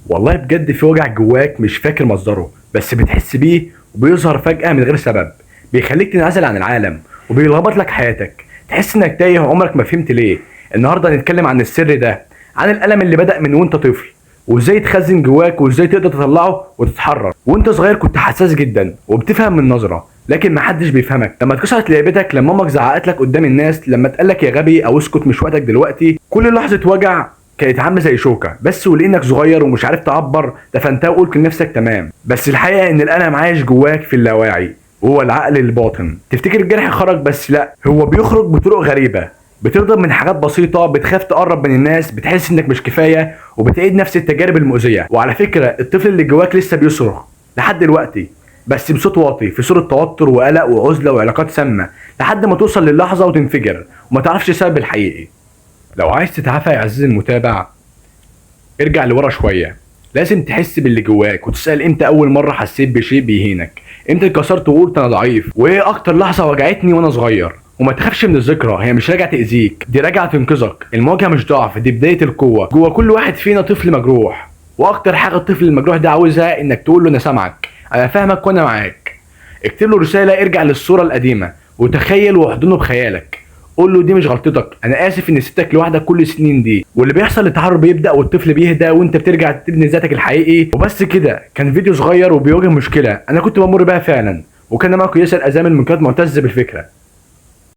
والله بجد في وجع جواك مش فاكر مصدره، بس بتحس بيه وبيظهر فجأة من غير سبب. بيخليك تنعزل عن العالم وبيلخبط لك حياتك، تحس انك تايه وعمرك ما فهمت ليه. النهارده هنتكلم عن السر ده، عن الألم اللي بدأ من وانت طفل، وازاي يتخزن جواك وازاي تقدر تطلعه وتتحرر. وانت صغير كنت حساس جدا وبتفهم من نظرة، لكن محدش بيفهمك. لما اتكسرت لعبتك، لما امك زعقت لك قدام الناس، لما اتقالك يا غبي او اسكت مش وقتك دلوقتي، كل لحظة وجع كانت عامله زي شوكه، بس ولانك صغير ومش عارف تعبر دفنتها وقلت لنفسك تمام. بس الحقيقة ان الالم عايش جواك في اللاواعي، وهو العقل الباطن. تفتكر الجرح خرج، بس لا، هو بيخرج بطرق غريبة. بتغضب من حاجات بسيطة، بتخاف تقرب من الناس، بتحس انك مش كفاية، وبتعيد نفس التجارب المؤذية. وعلى فكرة الطفل اللي جواك لسه بيصرخ لحد دلوقتي، بس بصوت واطي، في صورة توتر وقلق وعزلة وعلاقات سامة، لحد ما توصل للحظة وتنفجر وما تعرفش السبب الحقيقي. لو عايز تتعافى يا عزيزي المتابع، ارجع لورا شوية. لازم تحس باللي جواك وتسأل امتى اول مرة حسيت بشيء بيهينك، امتى اتكسرت وقلت انا ضعيف، وايه اكتر لحظة وجعتني وانا صغير. وما تخافش من الذكرى، هي مش راجعة تأذيك، دي راجعة تنقذك. المواجهة مش ضعف، دي بداية القوة. جوا كل واحد فينا طفل مجروح، واكتر حاجة الطفل المجروح ده عاوزها انك تقول له انا سامعك، انا فاهمك وانا معاك. اكتب له رسالة، ارجع للصورة القديمة وتخيل واحضنه بخيالك. قول له دي مش غلطتك، انا اسف اني سبتك لوحدك كل السنين دي. واللي بيحصل التحرر بيبدا والطفل بيهدى، وانت بترجع تبني ذاتك الحقيقي. وبس كده، كان فيديو صغير وبيواجه مشكلة انا كنت بمر بيها فعلا. وكان معكم ياسر ازامل من قناة معتز بالفكرة.